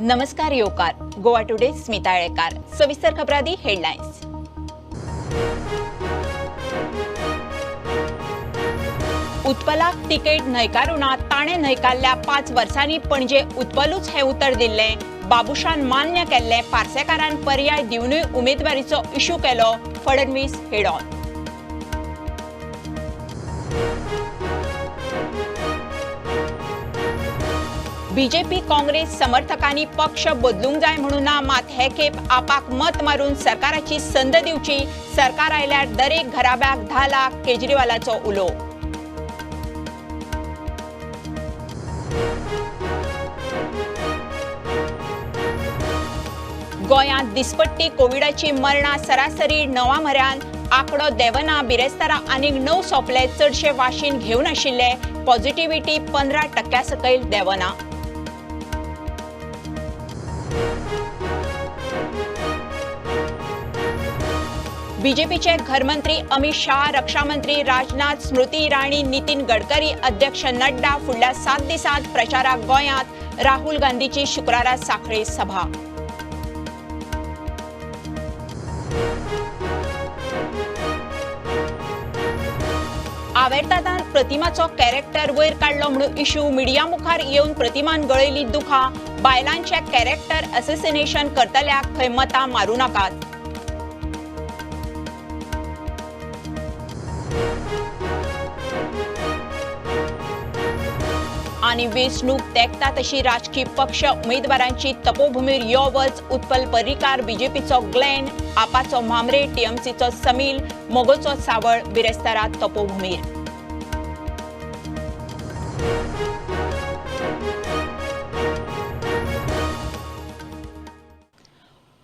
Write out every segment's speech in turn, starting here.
नमस्कार येवकार गोवा टुडे स्मिता येळेकार. सविस्तर खबरादी हेडलायन्स. उत्पलाक तिकेट न्हयकारुना ताणें न्हयकारल्या 5 वर्सांनी पणजे उत्पलूच हें उतर दिल्लें. बाबुशान मान्य केल्लें. पार्सेकारान पर्याय दिवनूय उमेदवारीचो इश्यू केलो. Fadnavis head on. BJP Congress समर्थकांनी पक्ष बदलूंक जाय म्हणून ना, मात हे खेप आपाक मत मारून सरकाराची संद दिवची. सरकार आयल्यार दरेक घराब्याक 10 लाख, केजरीवालाचो उलो. गोंयांत दिसपट्टी कोविडाची मरणां सरासरी 9 म्हऱ्यान आंकडो देवना. बिरेस्तारा आनीक 9 सोंपले. चडशे वाशीन घेवन आशिल्ले. पॉझिटिव्हिटी 15% सकयल देवना. बीजेपीचे घरमंत्री अमित शाह, रक्षामंत्री राजनाथ, स्मृती इराणी, नितीन गडकरी, अध्यक्ष नड्डा फुडल्या 7 दिसांत प्रचाराक गोंयांत. राहुल गांधीची शुक्रारा सांखळे सभा. आवेर्तादान प्रतिमाचो कॅरेक्टर वयर काडलो म्हणून इश्यू. मिडिया मुखार येवन प्रतिमान गळयली दुखां. बायलांचे कॅरेक्टर असॅसिनेशन करतल्याक खंय मतां मारूं नाकात. आनी वेंचणूक तेंकता तशी राजकी पक्ष उमेदवारांची तपोभूमीर यो वच. उत्पल पर्रीकार, बीजेपीचो ग्लेन, आपाचो म्हामरे, टीएमसीचो समील, मोगोचो सावळ बिरेस्तारा तपोभूमीर.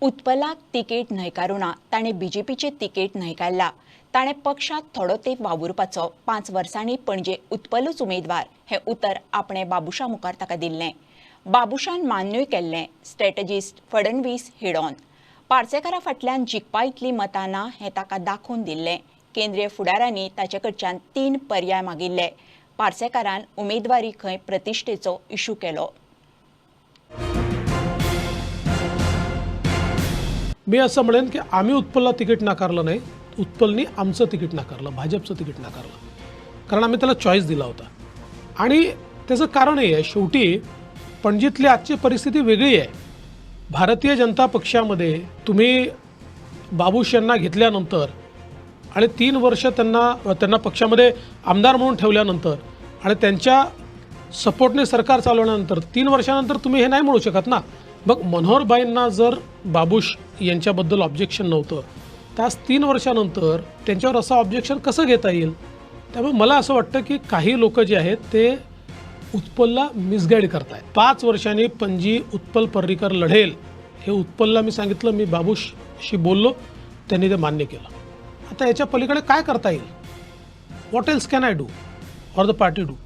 उत्पलाक तिकेट न्हयकारुना ताणें बीजेपीचें तिकेट न्हयकारला. ताणें पक्षांत थोडो तेंप वावुरपाचो. 5 वर्सांनी पणजे उत्पलूच उमेदवार हें उतर आपणें बाबुशा मुखार ताका दिल्लें. बाबुशान मान्यूय केल्लें. स्ट्रॅटजिस्ट फडणवीस हेड ऑन. पार्सेकारा फाटल्यान जिखपा इतलीं मतां ना हें ताका दाखोवन दिल्लें. केंद्रीय फुडारांनी ताचे कडच्यान 3 पर्याय मागिल्ले. पार्सेकारान उमेदवारी खंय प्रतिश्ठेचो इश्यू केलो. मी असं म्हणेन की आम्ही उत्पलला तिकीट नाकारलं नाही, उत्पलनी आमचं तिकीट नाकारलं, भाजपचं तिकीट नाकारलं, कारण आम्ही त्याला चॉईस दिला होता. आणि त्याचं कारणही आहे, शेवटी पणजीतली आजची परिस्थिती वेगळी आहे. भारतीय जनता पक्षामध्ये तुम्ही बाबूश यांना घेतल्यानंतर आणि 3 वर्ष त्यांना पक्षामध्ये आमदार म्हणून ठेवल्यानंतर आणि त्यांच्या सपोर्टने सरकार चालवल्यानंतर 3 वर्षानंतर तुम्ही हे नाही म्हणू शकत ना. मग मनोहरभाईंना जर बाबूश यांच्याबद्दल ऑब्जेक्शन नव्हतं तर आज 3 वर्षानंतर त्यांच्यावर असं ऑब्जेक्शन कसं घेता येईल? त्यामुळे मला असं वाटतं की काही लोक जे आहेत ते उत्पलला मिसगाईड करतायत. 5 वर्षांनी पणजी उत्पल पर्रीकर लढेल हे उत्पलला मी सांगितलं, मी बाबूशशी बोललो, त्यांनी ते मान्य केलं. आता याच्या पलीकडे काय करता येईल? What else can I do or the party do?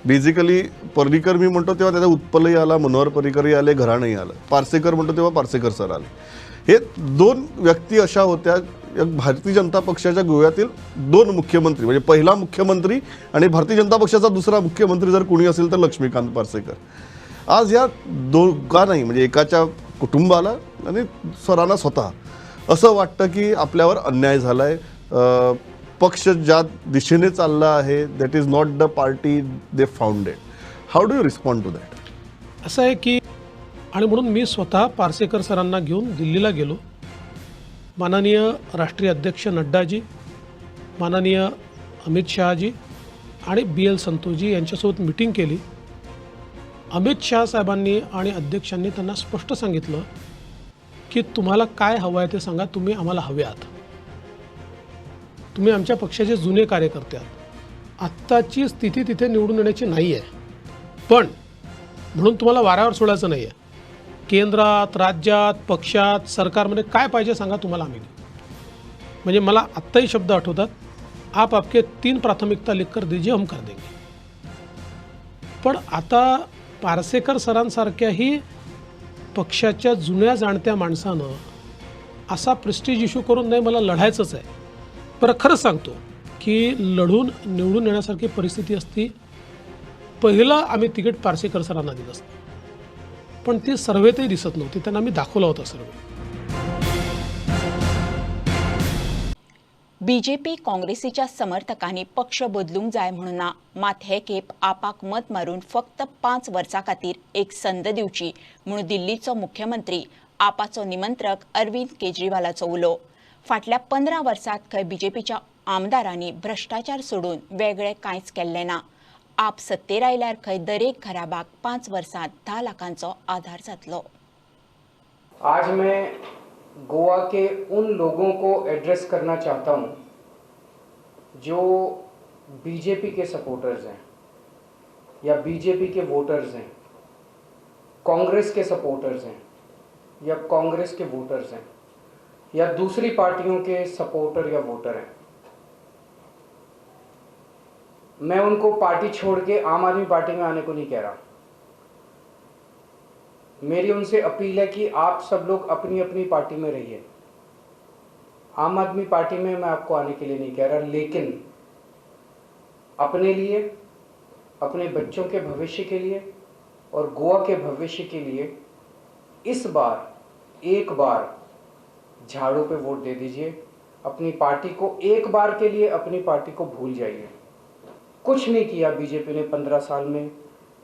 Basically Parrikar मी म्हणतो तेव्हा त्याचा उत्पलही आला, मनोहर पर्रीकरही आले, घराणंही आलं. पार्सेकर म्हणतो तेव्हा पार्सेकर सर आले. हे 2 व्यक्ती अशा होत्या भारतीय जनता पक्षाच्या गोव्यातील 2 मुख्यमंत्री, म्हणजे पहिला मुख्यमंत्री आणि भारतीय जनता पक्षाचा दुसरा मुख्यमंत्री जर कोणी असेल तर लक्ष्मीकांत पार्सेकर. आज या दोघांनाही, म्हणजे एकाच्या कुटुंबाला आणि सरांना स्वतः असं वाटतं की आपल्यावर अन्याय झाला आहे, पक्ष ज्या दिशेने चालला आहे that is not the party they founded. How do you respond to that? असं आहे की, आणि म्हणून मी स्वतः पार्सेकर सरांना घेऊन दिल्लीला गेलो. माननीय राष्ट्रीय अध्यक्ष नड्डाजी, माननीय अमित शहाजी आणि BL संतोषजी यांच्यासोबत मिटिंग केली. अमित शहा साहेबांनी आणि अध्यक्षांनी त्यांना स्पष्ट सांगितलं की तुम्हाला काय हवं आहे ते सांगा, तुम्ही आम्हाला हवे आहात, तुम्ही आमच्या पक्षाचे जुने कार्यकर्ते आहात, आत्ताची स्थिती तिथे निवडून येण्याची नाही आहे, पण म्हणून तुम्हाला वाऱ्यावर सोडायचं नाही आहे. केंद्रात, राज्यात, पक्षात, सरकारमध्ये काय पाहिजे सांगा, तुम्हाला आम्ही देऊ. म्हणजे मला आत्ताही शब्द आठवतात, आप आपके 3 प्राथमिकता लिखकर दीजिए, हम कर देंगे. पण आता पार्सेकर सरांसारख्याही पक्षाच्या जुन्या जाणत्या माणसानं असा प्रेस्टीज इश्यू करून नाही, मला लढायचंच आहे. बरं, खरंच सांगतो की लढून निवडून येण्यासारखी परिस्थिती असती पहिलं आम्ही तिकीट पार्सेकर सरांना दिलं असतं, पण ते सर्वेतही दिसत नव्हते, त्यांना आम्ही दाखवला होता सर्वे. बीजेपी काँग्रेसीच्या समर्थकांनी पक्ष बदलूंक जाय म्हणून ना, मात हे खेप आपाक मत मारून फक्त 5 वर्सां खातीर एक संद दिवची म्हणून दिल्लीचो मुख्यमंत्री आपाचो निमंत्रक अरविंद केजरीवालाचो उलो. फाटल्या 15 वर्सांत खंय बीजेपीच्या आमदारांनी भ्रश्टाचार सोडून वेगळें कांयच केल्लें ना. आप सत्तेर आयल्यार खंय दरेक घराब्याक 5 वर्सांत 10 लाखांचो आधार जातलो. आज मैं गोवा के उन लोगों को एड्रेस करना चाहता हूं जो बीजेपी के सपोर्टर्स हैं या बीजेपी के वोटर्स हैं, कांग्रेस के सपोर्टर्स हैं या कांग्रेस के वोटर्स हैं या दूसरी पार्टियों के सपोर्टर या वोटर हैं। मैं उनको पार्टी छोड़ के आम आदमी पार्टी में आने को नहीं कह रहा। मेरी उनसे अपील है कि आप सब लोग अपनी अपनी पार्टी में रहिए। आम आदमी पार्टी में मैं आपको आने के लिए नहीं कह रहा, लेकिन अपने लिए, अपने बच्चों के भविष्य के लिए और गोवा के भविष्य के लिए इस बार एक बार झाड़ू पे वोट दे दीजिए। अपनी पार्टी को एक बार के लिए, अपनी पार्टी को भूल जाइए। कुछ नहीं किया बीजेपी ने 15 साल में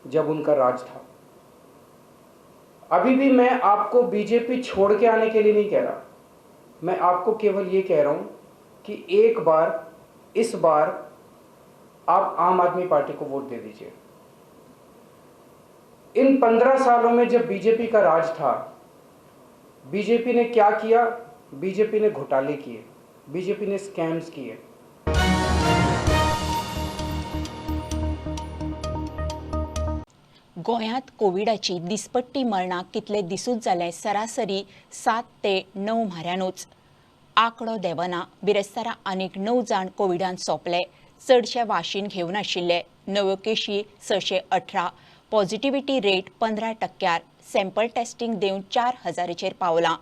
जब उनका राज था। अभी भी मैं आपको बीजेपी छोड़ के आने के लिए नहीं कह रहा, मैं आपको केवल ये कह रहा हूँ कि एक बार, इस बार आप आम आदमी पार्टी को वोट दे दीजिए। इन 15 सालों में जब बीजेपी का राज था, बीजेपी ने क्या किया? बीजेपी ने घोटाले किए, बीजेपी ने स्कैम्स किए। गोंयांत कोविडाची दिसपट्टी मरणां कितले दिसूच जाले सरासरी 7 ते 9 म्हाऱ्यानूच आंकडो देंवना. बिरेस्तारा आनीक 9 जाण कोविडान सोंपले. चडशे वाशीन घेवन आशिल्ले. नव्यो केशी 618, पॉझिटिव्हिटी रेट 15%, सॅम्पल टेस्टिंग देवन 4000चेर पावलां.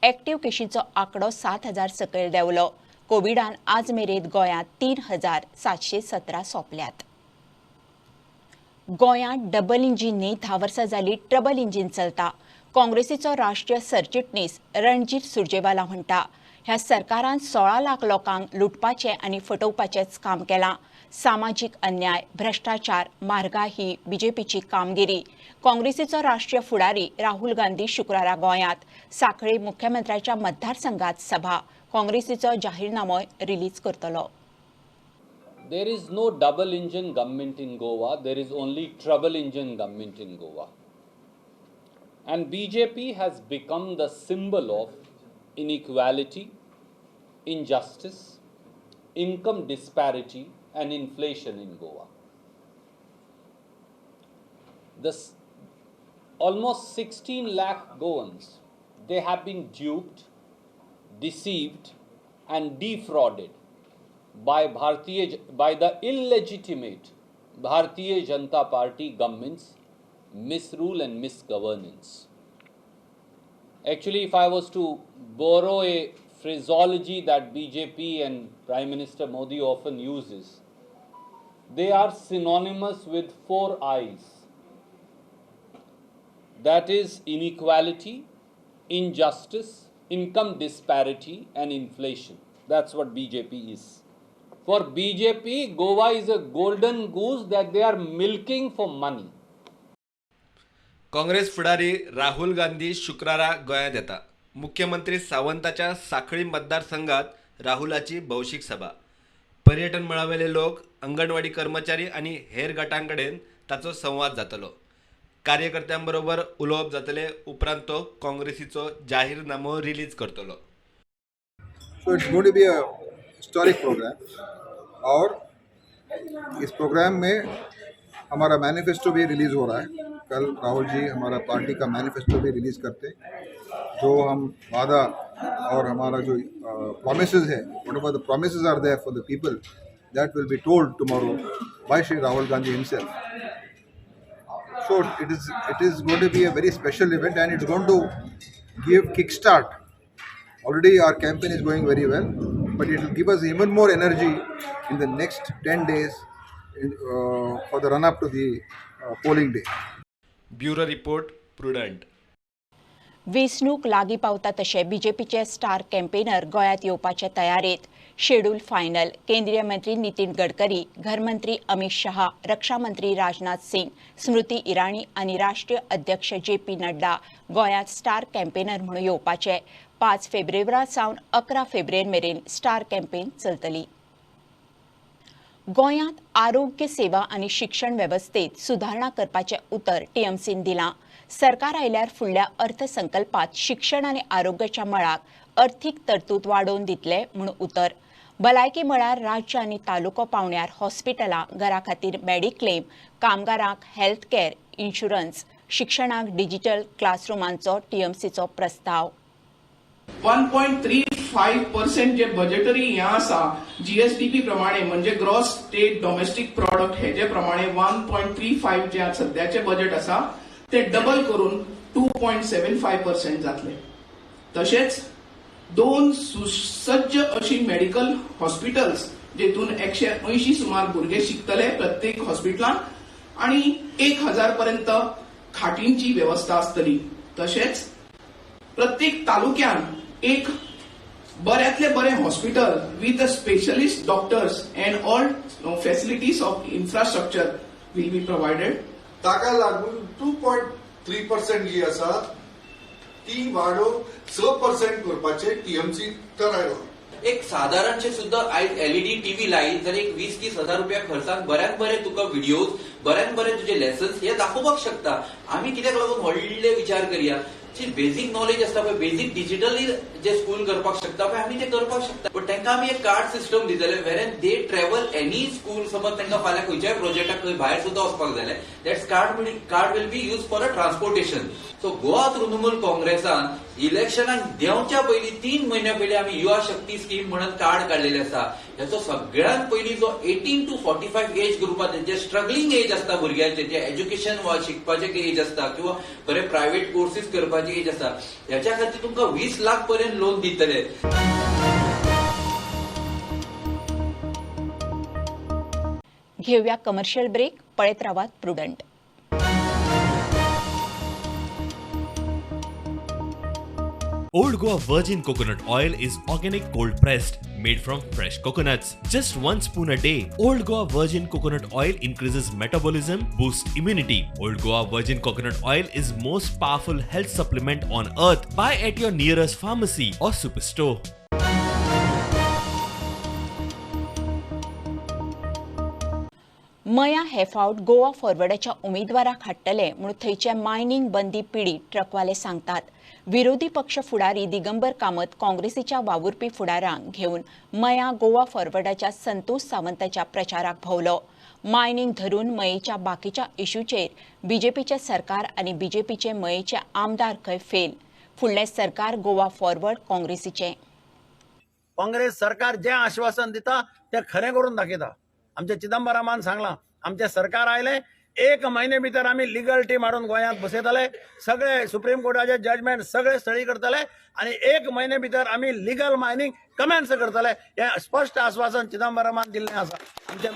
एक्टिव्ह केशींचो आंकडो 7000 सकयल देंवलो. कोविडान आज मेरेन गोंयांत 3717 सोंपल्यात. गोंयांत डबल इंजीन न्ही 10 वर्सां जाली ट्रबल इंजीन चलता. काँग्रेसीचो राष्ट्रीय सरचिटणीस रणजीत सुरजेवाला म्हणटा, ह्या सरकारान 16 लाख लोकांक लुटपाचें आनी फटोवपाचेंच काम केलां. सामाजीक अन्याय, भ्रश्टाचार, म्हारगाय ही बीजेपीची कामगिरी. काँग्रेसीचो राष्ट्रीय फुडारी राहुल गांधी शुक्रारा गोंयांत सांखळी मुख्यमंत्र्याच्या मतदारसंघात सभा. काँग्रेसीचो जाहीरनामोय रिलीज करतलो. There is no double engine government in Goa, there is only trouble engine government in Goa. And BJP has become the symbol of inequality, injustice, income disparity and inflation in Goa. This almost 16 lakh Goans, they have been duped, deceived and defrauded by the illegitimate Bharatiya Janata Party government's misrule and misgovernance. Actually, if I was to borrow a phraseology that BJP and Prime Minister Modi often uses, they are synonymous with 4 I's. That is inequality, injustice, income disparity and inflation. That's what BJP is. For BJP, Goa is a golden goose that they are milking for money. Congress फुडारी राहुल गांधी शुक्रारा गोंयांत येता. मुख्यमंत्री सावंताच्या सांखळी मतदारसंघात राहुलाची भौशीक सभा. पर्यटन मळावेले लोक, अंगणवाडी कर्मचारी आनी हेर गटां कडेन ताचो संवाद जातलो. कार्यकर्त्यां बरोबर उलोवप जातलें. उपरांत तो काँग्रेसीचो जाहीरनामो रिलीज करतलो. So it's going to be a historic program और इस प्रोग्राम में हमारा मैनिफेस्टो भी रिलीज़ हो रहा है। कल राहुल जी हमारा पार्टी का मैनिफेस्टो भी रिलीज़ करते हैं, जो हम वादा और हमारा जो प्रॉमिसेस है, whatever the promises are there for the people, that will be told tomorrow by Shri Rahul Gandhi himself. So it is going to be a very special event and it's going to give kickstart. Already our campaign is going very well, but it will give us even more energy in the next 10 days for the run up to the polling day. Bureau report, Prudent. वेंचणूक लागीं पावता तशें बीजेपीचे star campaigner गोंयांत येवपाचे तयारेंत. Schedule final. केंद्रीय मंत्री नितीन गडकरी, घरमंत्री अमित शहा, रक्षा मंत्री राजनाथ सिंग, स्मृती इराणी आनी राष्ट्रीय अध्यक्ष जे पी नड्डा गोंयांत स्टार कॅम्पेनर म्हणून येवपाचे. 5 फेब्रुवारी सावन 11 फेब्रुवारी मेरेन स्टार कॅम्पेन चलतली. गोंयांत आरोग्य सेवा आनी शिक्षण वेवस्थेत सुदारणा करपाचें उतर टीएमसीन दिलां. सरकार आयल्यार फुडल्या अर्थसंकल्पात शिक्षण आनी आरोग्याच्या मळाक अर्थीक तरतूद वाडोवन दितले म्हूण उतर. भलायकी मळार राज्य आनी तालुको पावंड्यार हॉस्पिटलां, घरा खातीर मेडिक्लेम, कामगारांक हेल्थ केअर इन्शुरन्स, शिक्षणाक डिजिटल क्लासरुमांचो टीएमसीचो प्रस्ताव. 1.35% जे बजेटरी हें आसा जीएसडीपी प्रमाणे, म्हणजे ग्रॉस स्टेट डॉमेस्टीक प्रॉडक्ट हेजे प्रमाणे 1.35 जे सद्याचे बजेट आसा ते डबल करून 2.75% जातले. तशेंच 2 सुसज्ज अशी मेडिकल हॉस्पिटल्स जेतून 180 सुमार भुरगे शिकतले प्रत्येक हॉस्पिटलान आनी 1000 पर्यंत खाटींची वेवस्था आसतली. तशेंच प्रत्येक तालुक्यान एक बऱ्यांतले बरें hospital with a specialist doctors and all facilities of infrastructure will be provided. ताका लागून 2.3% जी आसा ती वाडोवन 6% करपाचें टीएमसी थारायलां. एक सादारणशे सुद्धा आयज एलईडी टीव्ही लायत जाल्यार एक 20-30 हजार रुपया खर्चान बऱ्यात बरे तुका व्हिडियोज, बऱ्यात बरे तुजे लेसन्स हे दाखोवपाक शकता. आमी कित्याक लागून व्हडले विचार करया? जी बेजीक नॉलेज आसता पळय, बेजीक डिजिटली जे स्कूल करपाक शकता पळय, आमी ते करपाक शकता. बट तांकां आमी एक कार्ड सिस्टम दितले wherein they travel any school. समज तांकां फाल्यां खंयच्याय प्रोजेक्टाक खंय भायर सुद्दां वचपाक जाय, that's card will be use for a transportation. So Goa Trinamool काँग्रेसान इलेक्शनाक देंवच्या पयलीं 3 म्हयन्या पयलीं आमी युवा शक्ती स्कीम म्हणून कार्ड काडलेले आसा. हेचो सगळ्यांत पयलीं जो 18 to 45 as ग्रुपात जे स्ट्रगलिंग एज आसता भुरग्यांचे, जे एज्युकेशन शिकपाचे एज आसता किंवा बरे प्रायव्हेट कोर्सीस करपाचे एज आसता, हेच्या खातीर तुमकां 20 लाख पर्यंत लोन दितले. घेऊया कमर्शियल ब्रेक. पळयत रावात Prudent. Old Goa Virgin Coconut Oil is organic cold pressed, made from fresh coconuts. Just 1 spoon a day. Old Goa Virgin Coconut Oil increases metabolism, boosts immunity. Old Goa Virgin Coconut Oil is most powerful health supplement on earth. Buy at your nearest pharmacy or superstore. मया हे फावट गोवा फॉरवर्डाच्या उमेदवाराक हाडटले म्हूण थंयचे mining बंदी पिडीत ट्रकवाले सांगतात. विरोधी पक्ष फुडारी दिगंबर कामत काँग्रेसीच्या वावुरपी फुडारांक घेवन मया गोवा फॉरवर्डाच्या संतोष सावंताच्या प्रचाराक भोवलो. मायनिंग धरून मयेच्या बाकीच्या इश्यूचेर बीजेपीचे सरकार आनी बीजेपीचे मयेचे आमदार खंय फेल. फुडलें सरकार गोवा फॉरवर्ड काँग्रेसीचें. काँग्रेस सरकार जें आश्वासन दिता तें खरें करून दाखयता. आमचे चिदंबरामान सांगलां, आमचें सरकार आयलें 1 म्हयने भितर आमी लिगल टीम हाडून गोंयांत बसयतले, सगळे सुप्रीम कोर्टाचे जजमेंट सगळे स्थळी करतले आनी 1 म्हयने भितर आमी लिगल मायनिंग कमेन्स करतले, हें स्पश्ट आश्वासन चिदंबरामान दिल्लें आसा. आमचे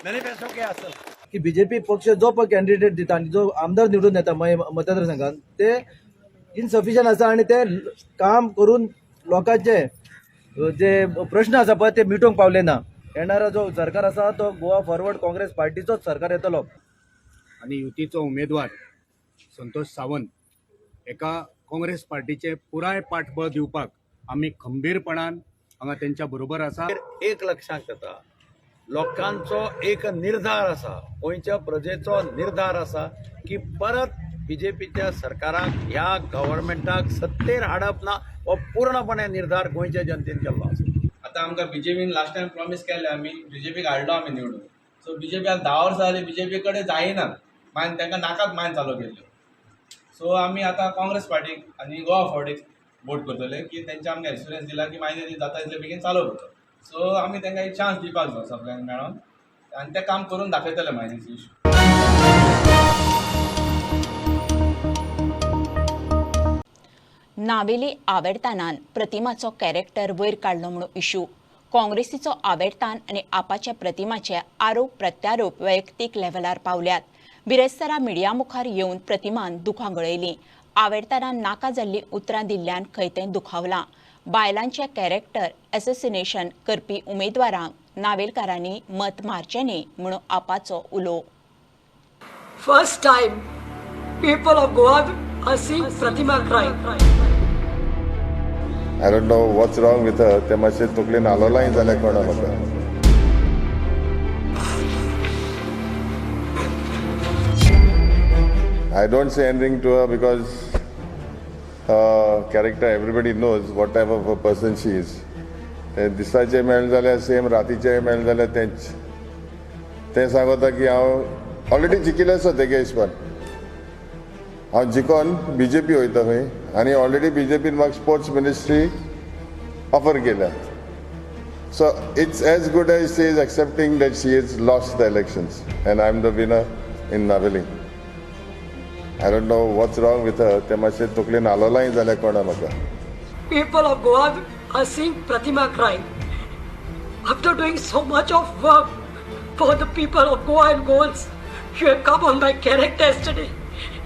मॅनिफेस्टो कितें आसतलें की बीजेपी पक्ष जो पळय कॅन्डिडेट दिता आनी जो आमदार निवडून येता मतदारसंघात ते इनसफिशियंट आसा आनी ते काम करून लोकांचे जे प्रश्न आसा पळय ते मिटोवंक पावले ना. येणारा जो सरकार आसा तो गोवा फॉरवर्ड काँग्रेस पार्टीचोच सरकार येतलो. आनी युतीचो उमेदवार संतोष सावंत एका काँग्रेस पार्टीचे पुराय पाठबळ दिवपाक आमी खंबीरपणान हांगा तेंच्या बरोबर आसा. एक लक्षांत येता, लोकांचो एक निर्धार आसा, गोंयच्या प्रजेचो निर्धार आसा की परत बीजेपीच्या सरकाराक ह्या गव्हर्मेंटाक सत्तेर हाडप ना, हो पूर्णपणे निर्धार गोंयच्या जनतेन केल्लो आसा. आतां आमकां बीजेपीन लास्ट टायम प्रॉमीस केल्लें, आमी बीजेपीक हाडलो आमी निवडून. सो बीजेपी आतां 10 वर्सां जालीं बीजेपी कडेन जायना, मायन तांकां नाकात मायन चालू केल्ल्यो. सो आमी आतां काँग्रेस पार्टीक आनी गोवा फॉरवर्डीक वोट करतले की तेंचे आमकां एश्युरन्स दिला की मागीर जाता तितले बेगीन चालू करतले. सो आमी तांकां एक चान्स दिवपाक जाय सगळ्यांक मेळोन आनी तें काम करून दाखयतले मायनिंग इशू. नावेली आवेर्तानान प्रतिमाचो कॅरेक्टर वयर काडलो म्हणून इशू. काँग्रेसीचो आवेर्तान आनी आपाच्या प्रतिमाचे आरोप प्रत्यारोप वैयक्तीक लेव्हलार पावल्यात. बिरेस्तारा मिडिया मुखार येवन प्रतिमान दुखां गळयलीं. आवेर्तानान नाका जाल्लीं उतरां दिल्ल्यान खंय तें दुखावलां. बायलांचें कॅरेक्टर असोसिएशन करपी उमेदवारांक नावेलकारांनी मत मारचें न्ही म्हणून आपाचो उलो. First time people of Goa are seeing Pratima crying. I don't know what's wrong with her. ते मातशें तकलेन आलोलाय जाल्यार कोणा म्हाका. I don't say anything to her because her character, everybody knows what type of a person she is. दिसाचें मेळ्ळें जाल्यार same, रातीचें मेळ्ळें जाल्यार तेंच. तें सांगता की हांव ऑलरेडी जिखिल्लें आसा तेगे हिसपान. हांव जिकोन बीजेपी वयता खंय आनी ऑलरेडी बीजेपीन म्हाका स्पोर्ट्स मिनिस्ट्री ऑफर केल्या. So it's as good as she is accepting that she is lost the elections and I am the winner in Navelim. I don't know what's wrong with her. तें मातशें तकलेन आलोलाय जाल्यार कोणा म्हाका. People of Goa are seeing Pratima crying after doing so much of work for the people of Goa and Goans. You have come on my character yesterday.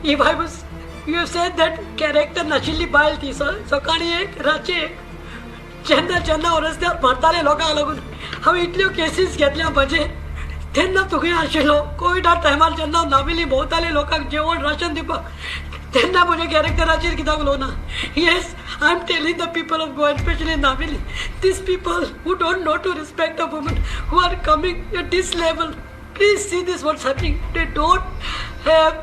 If I was, you said that character नाशिल्ली बायल ती. सकाळी एक, रातची एक, जेन्ना जेन्ना रस्त्यार मारताले लोकांक लागून. हांवें इतल्यो केसीस घेतल्या म्हजेर तेन्ना तुगे आशिल्लो. कोविडा टायमार जेन्ना नावेली भोंवताले लोकांक जेवण राशन दिवपाक तेन्ना म्हज्या कॅरेक्टराचेर कित्याक उलोवना. Yes, I am telling the people of Goa, especially Navelim, these people who don't know to respect a woman, who are coming at this level, please see this what's happening. They don't have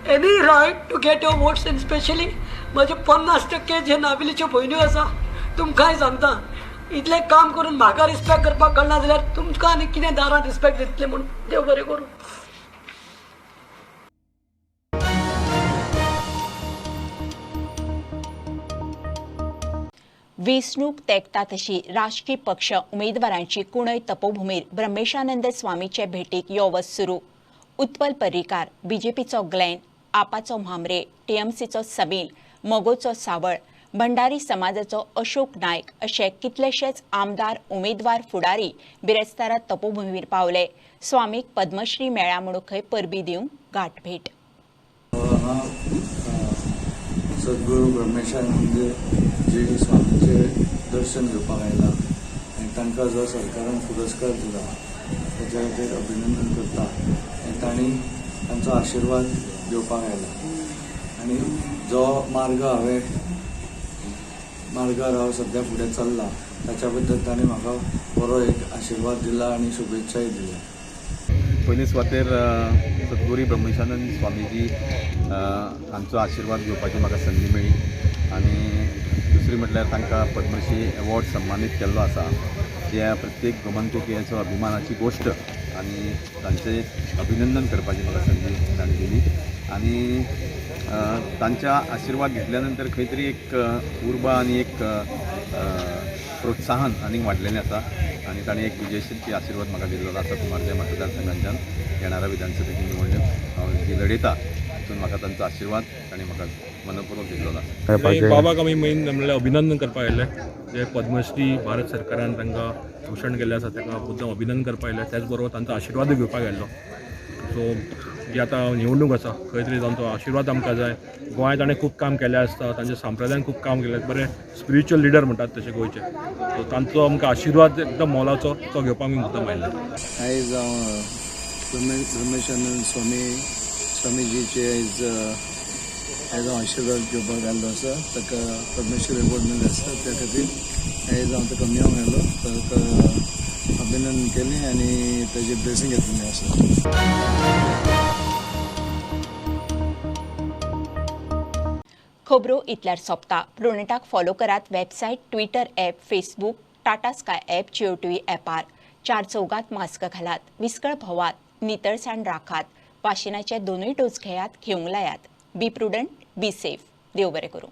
any right to get your votes. And specially म्हजे 50% जे नावेलीच्यो भयण्यो आसा तुमकांय सांगता, इतलें काम करून म्हाका respect करपाक कळना जाल्यार तुमकां आनी कितें दारांत रिस्पेक्ट दितलें म्हूण. देव बरें करूं. वेंचणूक तेंकता तशी राजकी पक्ष उमेदवारांची कुणय तपोभूमीर ब्रह्मेशानंद स्वामीचे भेटीक यो वच सुरू. उत्पल पर्रीकार, बीजेपीचो ग्लॅन, आपाचो म्हामरे, टीएमसीचो समील, मगोचो सावळ, भंडारी समाजाचो अशोक नायक अशे कितलेशेच आमदार उमेदवार फुडारी बिरेस्तारा तपोभूमीर पावले. स्वामीक पद्मश्री मेळ्ळा म्हणून खंय परबी दिवंक गांठभेट. सद्गुरू ब्रह्मेशानंद जी स्वामीचे दर्शन घेवपाक आयला आनी तांकां जो सरकारान पुरस्कार दिला ताच्या खातीर अभिनंदन करता आनी तांणी तांचो आशिर्वाद घेवपाक आयला. आनी जो मार्ग हांवें मार्गार हांव सद्या फुडें चल्लां ताच्या बद्दल तांणी म्हाका बरो एक आशिर्वाद दिला आनी शुभेच्छाय दिल्या. पयले सुवातेर सद्गुरू ब्रह्मेशानंद स्वामीजी हांचो आशिर्वाद घेवपाची म्हाका संदी मेळ्ळी आनी दुसरी म्हटल्यार तांकां पद्मश्री एवॉर्ड सन्मानीत केल्लो आसा. हे प्रत्येक गोमंतकीयाचो अभिमानाची गोश्ट आनी तांचे अभिनंदन करपाची म्हाका संदी तांणी दिली आनी तांच्या आशिर्वाद घेतल्या नंतर खंय तरी एक उर्बा आनी एक प्रोत्साहन आनीक वाडलेलें आसा आनी ताणें एक विजयश्रीची आशिर्वाद म्हाका दिल्लो आसा. कुमारजे मतदारसंघांच्यान येणाऱ्या विधानसभेची निवडणूक हांव जी लढयता तितून म्हाका तांचो आशिर्वाद ताणें म्हाका मनपूर्वक दिल्लो आसा. बाबाक आमी मेन म्हणल्यार अभिनंदन करपाक आयिल्ले, जे पद्मश्री भारत सरकारान तांकां भूषण केल्लें आसा ताका मुद्दम अभिनंदन करपाक आयिल्ले, त्याच बरोबर तांचो आशिर्वादूय घेवपाक आयिल्लो. सो जी आतां निवडणूक आसा खंय तरी तांचो आशिर्वाद आमकां जाय. गोंयांत ताणें खूब काम केलें आसता, तांच्या संप्रदायान खूब काम केलें, बरें स्पिरिच्युअल लिडर म्हणटात तशें गोंयचे. सो तांचो आमकां आशिर्वाद एकदम मोलाचो, तो घेवपाक आमी मुद्दम आयिल्ले. आयज हांव ब्रह्मेशानंद स्वामीजीचे आयज हांव आशिर्वाद घेवपाक आयिल्लो आसा. ताका पद्मश्री एवॉर्ड मेळ्ळो आसा त्या खातीर आयज हांव ताका मेळोंक आयलो, ताका अभिनंदन केलें आनी ताजे ब्लेसींग घेतलेलें आसा. खबरो इतल्यार सोंपता. प्रोनेटाक फॉलो करात website, Twitter app, Facebook, Tata Sky app, Jio TV ॲपार. चार चौगात मास्क घालात, विस्कळ भोवात, नितळसाण राखात, वाशिनाचे दोनूय डोस घेयात, घेवंक लायात. बी प्रुडंट, बी सेफ. देव बरें करूं.